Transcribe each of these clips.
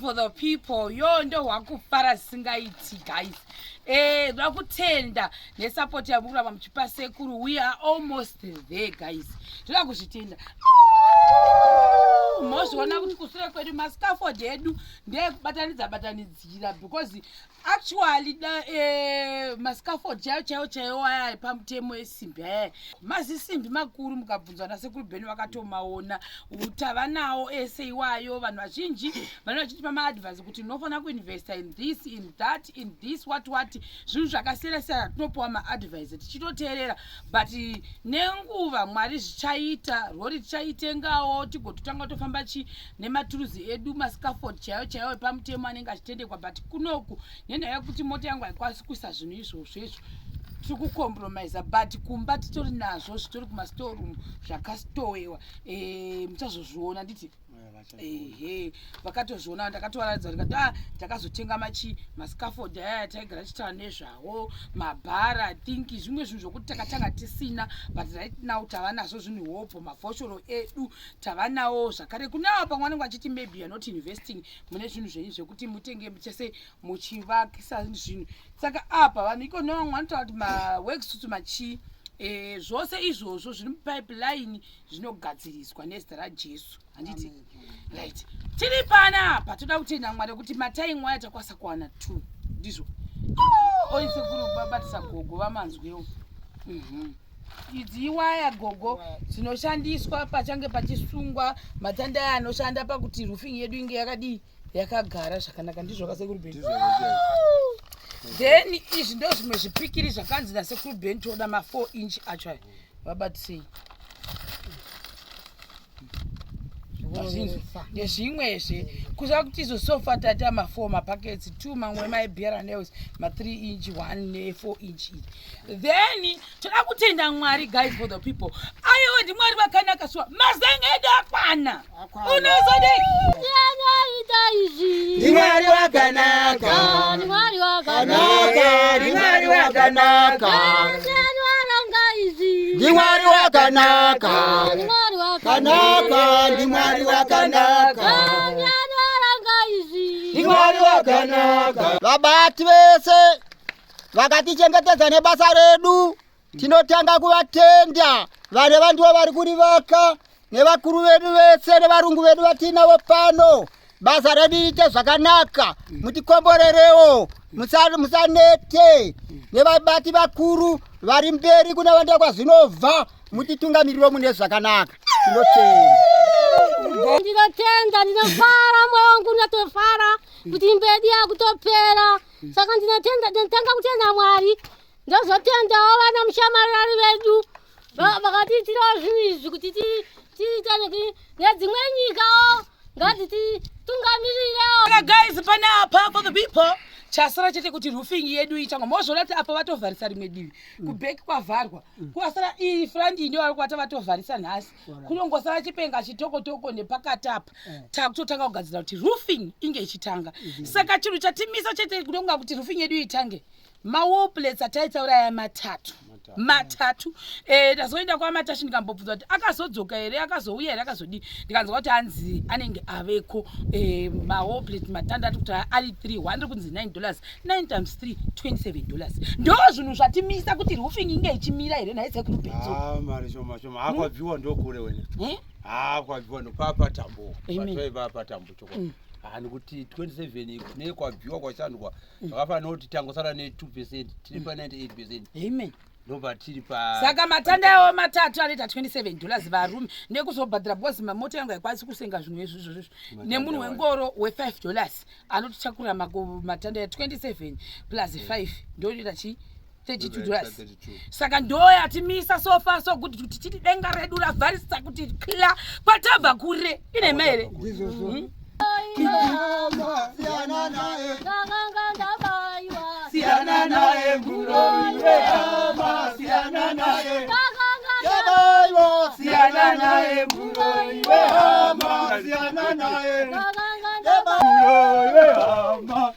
for the people. Yo ndohwakufara zvisingaiti guys. Eh, ndoda kutenda nesupport yamuri kuramba muchipa sekuru. We are almost there guys. Ndoda kuzvitenda. Mozviona kuti kusure kwedu mascaffold edu ndeyekubatanidza batanidzira because actually da, eh, mascaffold chaiyo chaiyo chaiyo aya pamutemo esimbi aya mazisimbi makuru mukabvunzwa nasekuru beni vakatomaona tava nawo ese iwayo vanhu vazhinji vanenge vachitipa maadvice kuti unofanira kuinvesta in this in that in this what what zvinhu zvakasiyana siyana tinopiwa maadvice tichitoteerera but nenguva mwari zvichaita rori tichaitengawo tigototanga tofamba chi nematuruzi edu mascaford chaiyo chaiyo epamutemo anenge achitendekwa but kunoku nenhau yekuti mota yangu haikwanisi kuisa zvinhu izvozvo izvo tiri kucompromisa but kumba titori nazvo zvitori kumastoreroom zvakastowewa eh, muchazozviona nditi ehe vakatozviona ndakatovaratidza ndikati ah takazotenga machi mascaffold aya taigara tichitaura nezvawo mabhara think zvimwe zvinhu zvokuti takatanga tisina but right now tava nazvo zvinhu hobho mafoshoro edu tava nawo zvakare kune ava pamwe vanenge vachiti maybe youare not investing mune zvinhu zvenyu zvekuti mutenge chese muchivakisa zvinhu saka apa vanhu iko nevamwe vanotaura kuti maworksuits machii e, zvose izvozvo zviri mupipeline zvinogadziriswa nezita rajesu handiti right tiri pana apa toda kutenda mwari kuti mataimwa aya takwanisa kuwana two ndizvo oh, oisekuru babatisa gogo vamanzwewo mhm. Idzi iwaya gogo dzinoshandiswa pachange pachisungwa matanda aya anoshanda pakuti roofing yedu inge yakadii yakagara zvakanaka ndizvo kasekuru Ben. Then izvi ndo zvimwe zvipikiri zvakanzi nasekuru Ben toda ma 4 inch acho aya. Vabatisei. Ndezvimwezve kuziva kuti izvo sofa tata ma4 mapakets 2 mamwe maibr nails ma3 inch 1 ne4 inch iri then toda kutenda mwari guys for the people aiwa ndimwari vakanaka shuwa mazenge edu akwana unozodei ndimwari wakanaka ndimwari wakanaka ndimwari wakanaka kanaka ndimwari wakanaka ndimwari wakanaka vabati vese vakatichengetedza nebasa redu tinotanga kuvatenda vane vandivo vari kurivaka nevakuru vedu vese nevarungu vedu vatiinavo pano basa redu riite zvakanaka mutikomborerewo musanete nevabati vakuru vari mberi kuna vanda kwazvinobva mutitungamiriro mune zvakanaka tinotenda ndinotenda ndinofara moyo wangu unatofara kuti imba yedu yakutopera saka ndinotenda ndinotanga kutenda mwari ndozotendawo vana mushamarari vedu vakatiitirawo zvinhu izvi kuti tiite nedzimwe nyikawo ngadzititungamirirewo guys panapa for the people chasara chete kuti roofing yedu ichangwa mozviona kuti apa vatovharisa rimwe divi kuback kwavharwa kwasara iyi front iyi ndovari kwata vatovharisa nhasi kunongosara chipenga chitokotoko nepakati apa eh. takutotanga kugadzira kuti roofing inge ichitanga mhm. saka chinhu chatimisa chete kunonga kuti roofing yedu itange mawall plates ataitaura aya matatu matatu eh, ndazoenda kwamatashi ndikambobvunza kuti akazodzoka here akazouya here akazodii ndikanzwa kuti anzi anenge aveko eh, mawall plate matandatu kuti ari 3 1 kunzi 9 dollars 9 times 3 27 dollars ndo zvinhu zvatimisa kuti roofing inge ichimira here nhai sekuru petso ah, mari shoma shoma akwabviwa hmm? ndokure wena eh? ah kwabviwa ndopapa tambo patoi pa tambo chokwa mm. ah nekuti 27 nekwabviwa kwashandwa mm. zvakafanana kuti tangosara ne 2 percent tiri pa 98 percent amen ndopatiri pa saka matanda awo matatu anoita 27 dollars varume nekuzobhadhara because mota yangu haikwanisi kusenga zvinhu izvi izvozvo nemunhu wengoro we5 dollars anotitakura matanda ya 27 plus 5 ndoinoita chii 32 dollars saka ndoyatimisa so far so good kuti titi denga redu ravharisa kuti kla kwatabva kure ine mere hmm? Siyana naye muroyi wehama, siyana naye. Siyana naye muroyi wehama, siyana naye. Muroyi wehama.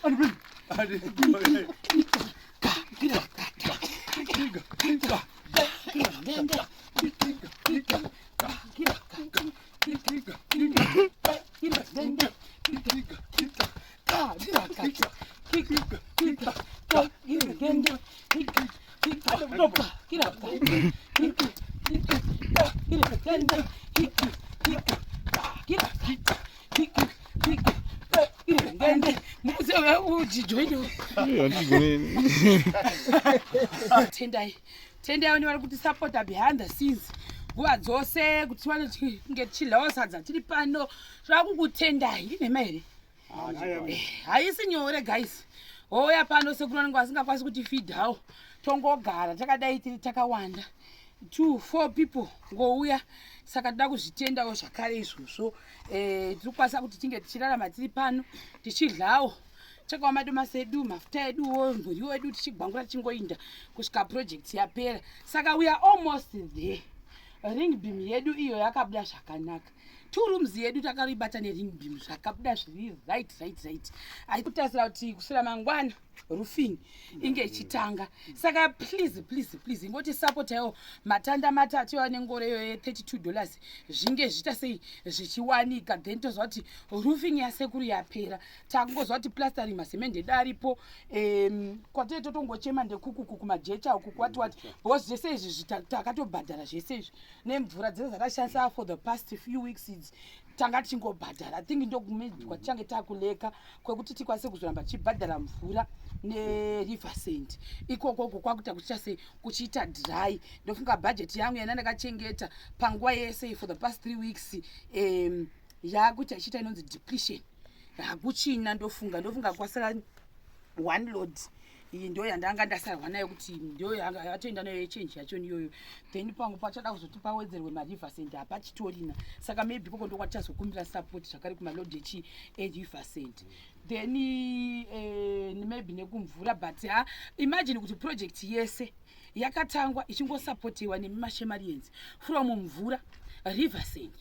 Tendai, tendai vane vari kutisapota behind the scenes nguva dzose kuti tiwane kunge tichidlawo sadza tiri pano. Zvakukutendai inhema here? Haisi nyore guys. Houya pano sekuru vanenge vasingakwanisi kuti fidhawo, tongogara takadai tiri takawanda, two four people ngouya. Saka toda kuzvitendawo zvakare izvozvo. Tiri kukwanisa kuti tinge tichirarama tiri pano, tichidlawo chakawa madomasi edu, mafuta eduwo, muriwo edu, tichigwangura, tichingoinda kusvika project yapera. Saka we are almost there. Ring beam yedu iyo yakabuda zvakanaka. Two rooms yedu takaribata nering beam, zvakabuda zviri right. Aikutarisira kuti kuswera mangwana roofing inge ichitanga. Saka please, please, please ingoti sapotaiwo matanda matatu iwa nengoro iyoyo ye$32, zvinge zviita sei zvichiwanika. Then toziva kuti roofing yasekuru yapera, takungoziva kuti plastering, masemende edu aripo. Kwatee totongochema ndekukuku kumajecha uku kwati wati, because zvese izvi takatobhadhara zvese izvi nemvura dzese dzatashandisa for the past few weeks idzi, tanga tichingobhadhara. I think ndokwati takuleka kwekuti tikwanise kuzoramba tichibhadhara mvura neriver sand ikokoko kwakuita kuchiita sei, kuchiita dry. Ndofunga bhajeti yangu yana ndakachengeta panguva yese for the past 3 weeks yakuita ichiita inonzi depletion, hakuchina. Ndofunga kwasara one load. Iyi ndo yandanga ndasarwa nayo kuti ndo yatoenda nayo yechange yacho iyoyo. Then pangu pachada kuzoti pawedzerwe mariver sand hapachitorina. Saka maybe koko ndokwatichazokumbira support zvakare kumalod echi eriver sand, then maybe nekumvura. But ha, imagine kuti project yese yakatangwa ichingosapotiwa nemashemarians, from mvura, river sand,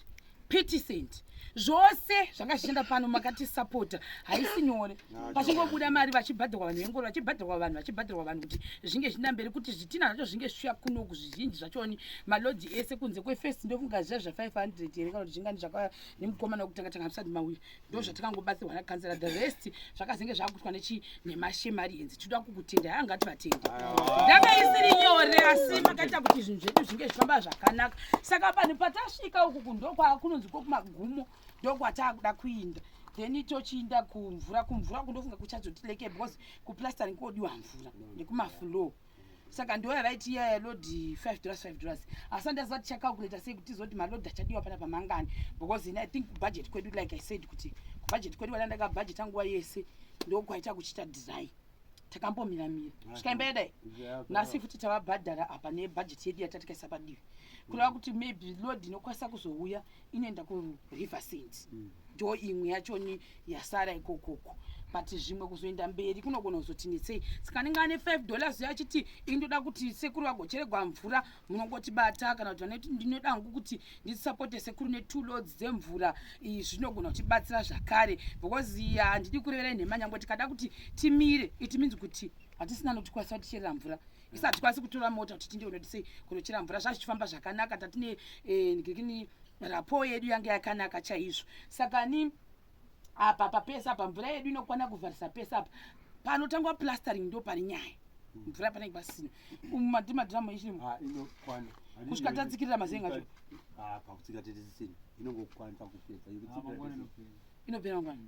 pt sand, zvose zvanga zvichienda pano, makatisapota. Haisi nyore pachingobuda mari, vachibhadharwa vanhu vengoro, vachibhadharwa vanhu, vachibhadharwa vanhu kuti zvinge zvichienda mberi, kuti zvitina zvacho zvinge zvichiuya kunoku. Zvizhinji zvachoni malodhi ese kunze kwefirst, ndofunga zviya zva500 here kana kuti zvingani zvakauya nemukomana wekutanga tanga musati mauya, ndo zvatakangobatsirwa nakansela. The rest zvakazenge zvakuitwa nechi nemashemarians. Tinoda kukutenda. Aya ngativatende. Ndanga isiri nyore, asi makaita kuti zvinhu zvedu zvinge zvichifamba zvakanaka. Saka panhu patasvika uku ndokwakunonzi kwokumagumo, ndokwataakuda kuinda. Then tochiinda kumvura. Kumvura kundofunga kuchazotileke because kuplastering kodiwa mvura nekumafloor. Saka ndo yavaiti iyaya load $5, $5, asi andaziva tichacalculata sei kuti tizoti malodhi achadiwa pana pamangani, because in I think budget kwedu, like I said, kuti kubudget kwedu vana ndakabhajeta nguva yese, ndokwaita kuchiita design takambomiramira svika yadai. Nhasi futi tavabhadhara apa nebhajeti yedu yatati padivi, kureva kuti maybe load inokwanisa kuzouya inoenda kuriver sand, ndo imwe yachoni yasara ikokoko. But zvimwe kuzoenda mberi kunogona kuzotinetsei. Saka anenge ane $5 achiti indoda kuti sekuru vagocheregwa mvura, munongotibata, kana kuti vanoti ndinoda hangu kuti ndisapote sekuru netwo loads dzemvura. Zvinogona kutibatsira zvakare, because handidi kurevera nhema. Nyangwe tikada kuti timire, it means kuti hatisina notikwanisa kuticherera mvura isi, hatikwanisi kutora mota kuti tinde kunoti sei kunochera mvura. Zvazvichifamba zvakanaka, tatine ngekini rapo yedu yange yakanaka chaizvo. Saka ni apa papese apa mvura yedu inokwana kuvharisa pese apa. Panotangwa plastering ndo pane nyaya, mvura panenge pasina. Umu madhiramu ichirimo. Ah, inokwana. Kusvika tatsikirira mazenga acho. Ah, pakutsika tetisina, inongokwana pakupedza. Inopera mangwana.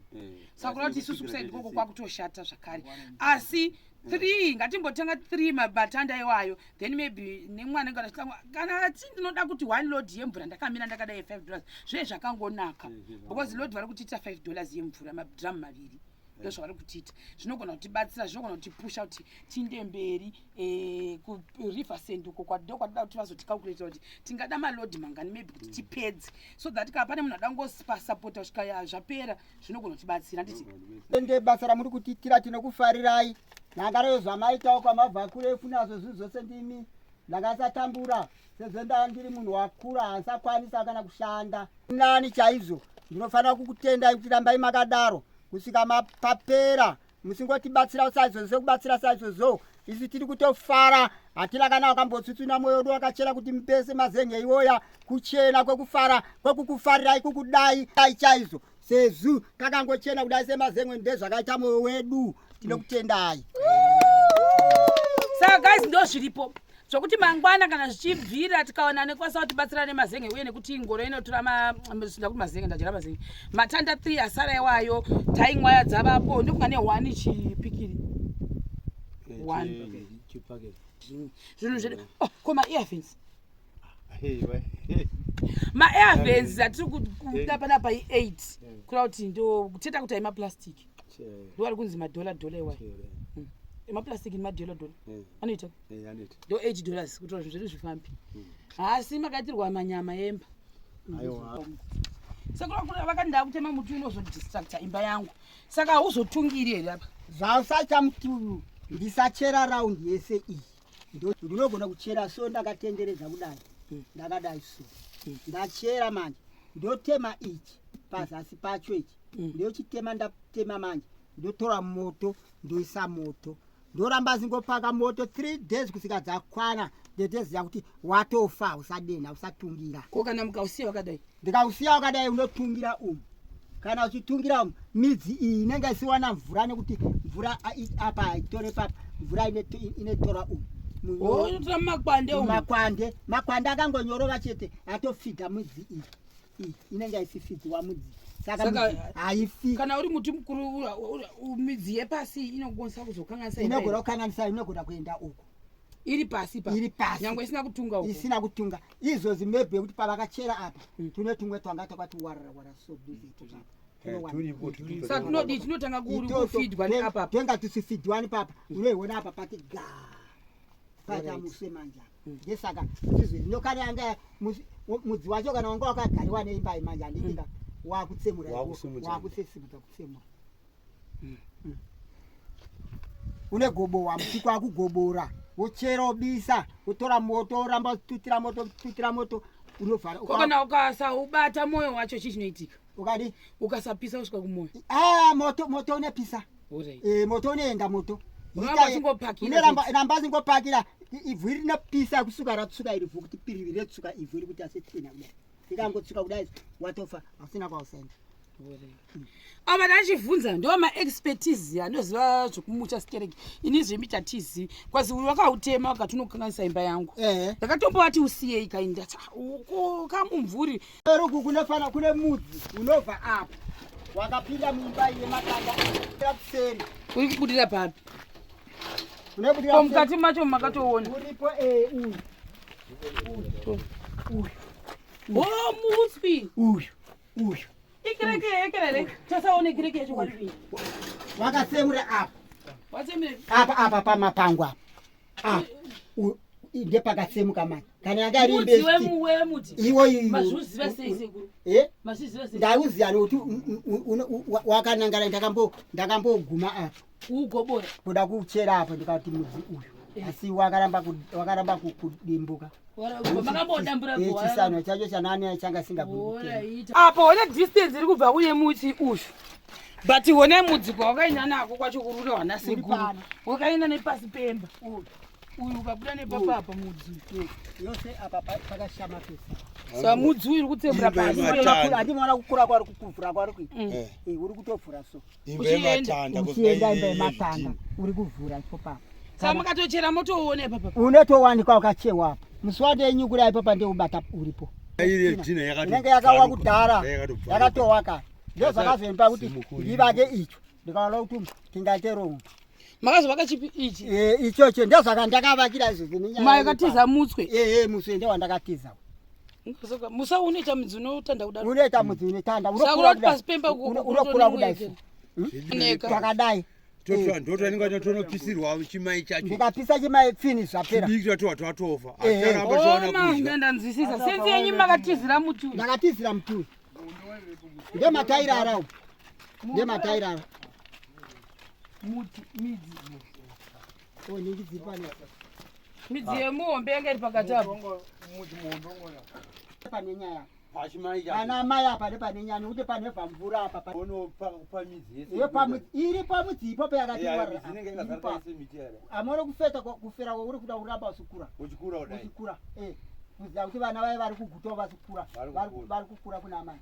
Saka kuda kuti isusu kusaidi koko kwakutoshata zvakare, asi three ngatimbotenga three mabatanda iwayo. Then maybe nemwana kana kana ati ndinoda kuti one load yemvura, ndakamira ndakadai, $5, zviye zvakangonaka, because load vari kutiita $5 yemvura, madhiramu maviri, ndo zvavari kutiita. Zvinogona kutibatsira, zvinogona kutipusha kuti tiinde mberi. Kuriver sand uko ndo kwatida kuti vazoticalculata kuti tingada malodhi mangani maybe kuti tipedze, so that kana pane munhu ada ngosapota kusvika zvapera, zvinogona kutibatsira, nditi. Ende basa ramuri kutiitira tinokufarirai. Nhangaro zvamaitawo kwamabva kurefu nazvo zvinhu zvose ndimi. Ndakasatambura sezvo ndaa ndiri munhu wakura, handisakwanisa kana kushanda nani chaizvo. Ndinofanira kukutendai kuti rambai makadaro kusvika mapapera, musingotibatsira saizvozvo sekubatsira saizvozvo. Isu tiri kutofara, hatina kana wakambotsutsuna mwoyo wedu wakachena kuti mupese mazenge iwoya kuchena kwekufara kwekukufarirai kukudai dai chaizvo. Sezvo kakangochena kudai semazengwe ndezvakaita mwoyo wedu. Tinokutendai. Saka guys, ndo zviripo zvokuti mangwana kana zvichibvira tikaona anokwanisa kutibatsira nemazenge uye nekuti ngoro inotora ndakuti mazenge, ndadyara mazenge matanda 3 asara iwayo, taimwaya dzavapo ndokunga ne1 chipikiri. One. Zvinhu zvedu, oh, ko maair vents, maair vents atiri kuda panapa i8, kureva kuti ndo kuteta kuti aimaplastic, ndo ari kunzi madhola dhola iwayo. Emaplastic nemadhola dhola anoita ndo $8 kutora zvinhu zvedu zvifambi. Asi makaitirwa manyama emba. Sekuru vakati ndakutema muti unozodistracta imba yangu, saka hauzotungiri here apa? Zvausaita muturu, ndisachera raundi yese iyi. Ndinogona kuchera so ndakatenderedza kudai, ndakadai so, ndachera manje, ndotema ichi pazasi pacho ichi. Ndochitema, ndatema manje, ndotora moto, ndoisa moto, ndoramba zingopaka moto 3 days kusvika dzakwana. Ndotoziva kuti watofa, usadenha, usatungira. Ko kana mukausiya wakadai? Ndikausiya wakadai unotungira umu. Kana uchitungira umu, midzi iyi inenge isiwana mvura, nekuti mvura apa haitore papa, mvura inotora umu. Oh, inotora mumakwande umu. Makwande, makwande akangonyorova chete atofidha midzi iyi. Iyi inenge isifidziwa mudzi, saka midzi haifi. Kana uri muti mukuru, midzi yepasi inokwanisa kuzokanganisa imba. Inogona kukanganisa, inogona kuenda uko. Iri pasi pa Iri pasi. Nyangwe isina kutunga uko. Isina kutunga izvozvi, maybe yekuti pavakachera apa tune tumwe twanga takati warara wara so duze itopapo. Saka tinodi tinotanga kufidwa neapapa. Tenga tusifidwani papa, unoiona apa pati ga paita muswe manje apa. Ndesaka izvi kana yanga mudzi wacho kana wanga wakagariwa neimba iyi manje, handitika wakutsemura. Wakusimudza. Wakusesimudza, kutsemura. Une gobowa muti, kwakugobora, wochera, wobisa, wotora moto, woramba uchitutira moto, uchitutira moto, unovhara. Ko kana ukasaubata mwoyo wacho, chii chinoitika? Ukadi? Ukasapisa kusvika kumwoyo. Ah, moto, moto unepisa. Alright. Moto unoenda moto. Unoramba uchingopakira. Unoramba, ramba zingopakira. Ivhu iri rinopisa kusuka ratsuka iri vhu kuti piriri retsuka ivhu iri kuti asetsina kudai, ikangotsuka kudai watofa, hausina kwausaenda. Ava ndachivhunza ndo maexpertise anoziva zvokumucha sikereki, ini zvemiti tizivi kwazi uyu wakautema wakati unokanganisa imba yangu. Ndakatombovati usiyei kaini, ndati uko kamumvuri. Ruku kunofana kune mudzi unobva apa wakapinda muimba yematanda kuseri. Uri kubudira papi? Unobudira Ko mukati macho makatoona? Uripo, uyu. Uyu. O mutswi. Uyu, uyu. Ikereke yekerere, tasaone kereke yacho kwari. Wakatsemura apa. Watsemere? Apa, apa pamapango apa, apa ndepakatsemuka manje kana yanga iri Mudzi wemuti. Iwo iyo. Mazviziva sei, sekuru? Eh? Mazviziva sei? Ndauziva nekuti wakanangana, ndakamboguma apa. Ugobora. Kuda kuchera apo, ndikati mudzi uyu, asi wakaramba wakaramba kudimbuka. Makambodambura? Chisano chacho chanani changa singagumi. Apo one distance iri kubva kune muti uyu, but one mudzi kwawakaenda nako kwacho kurura hwana sekuru. Pano. Wakaenda nepasi pemba uyu, ukabuda nepapapa mudzi. Yose apa pakashama pese. Sa mudzi uyu uri kutsemura pasi. Imba yematanda. Handimaona kukura kwari, kuvhura kwari kuita. Uri kutovhura so. Imba Uchienda. yematanda. Uchienda imba yematanda, uri kuvhura ipo papa. Saka makatochera motoona ipapa? Unotowanikwa wakachewa apa, musi wadenyukura ipapa ndeubata uripo. Inenge yakawa kudhara, yakatowa kare. Ndo zvakazoimba kuti ndivake icho, ndikaona kuti tingaite rongo. Makazovaka chipi ichi? Ichocho ndo zvakandakavakira izvozvo nenyaya Makatiza mutswe? Muswe ndo wandakatiza. Musa unoita midzi unotanda kudaro? Unoita mudzi unotanda. Saka Unokura kuti pasi pemba unokura kudai so. Neka. Twakadai. Ndotanenge tonopisirwa chimai chacho. Ndikapisa chimai pfini zvapera. Chidiki chatowa twatofa. Oma, ndanzwisisa senzi yenyu, makatizira muti uyu. Ndakatizira muti uyu, ndematairara umu, ndematairara. Muti midzi. Oh, ningi dziri pane. Midzi yemuhombe yanga iri pakati apo. Pane nyaya. Pachimai chacho. Pana mai apa nepane nyaya, nekuti panebva mvura apa Pamidzi yese. Iyo iri pamudzi ipopo yakati warara. Midzi inenge yakazara yese miti yara. Amore kufeta kufera uri kuda kuramba usukura. Uchikura kudai. Uchikura, kuziva kuti vana vai vari kugutawo vasikura. Vari kukura. Vari kukura kuna amai.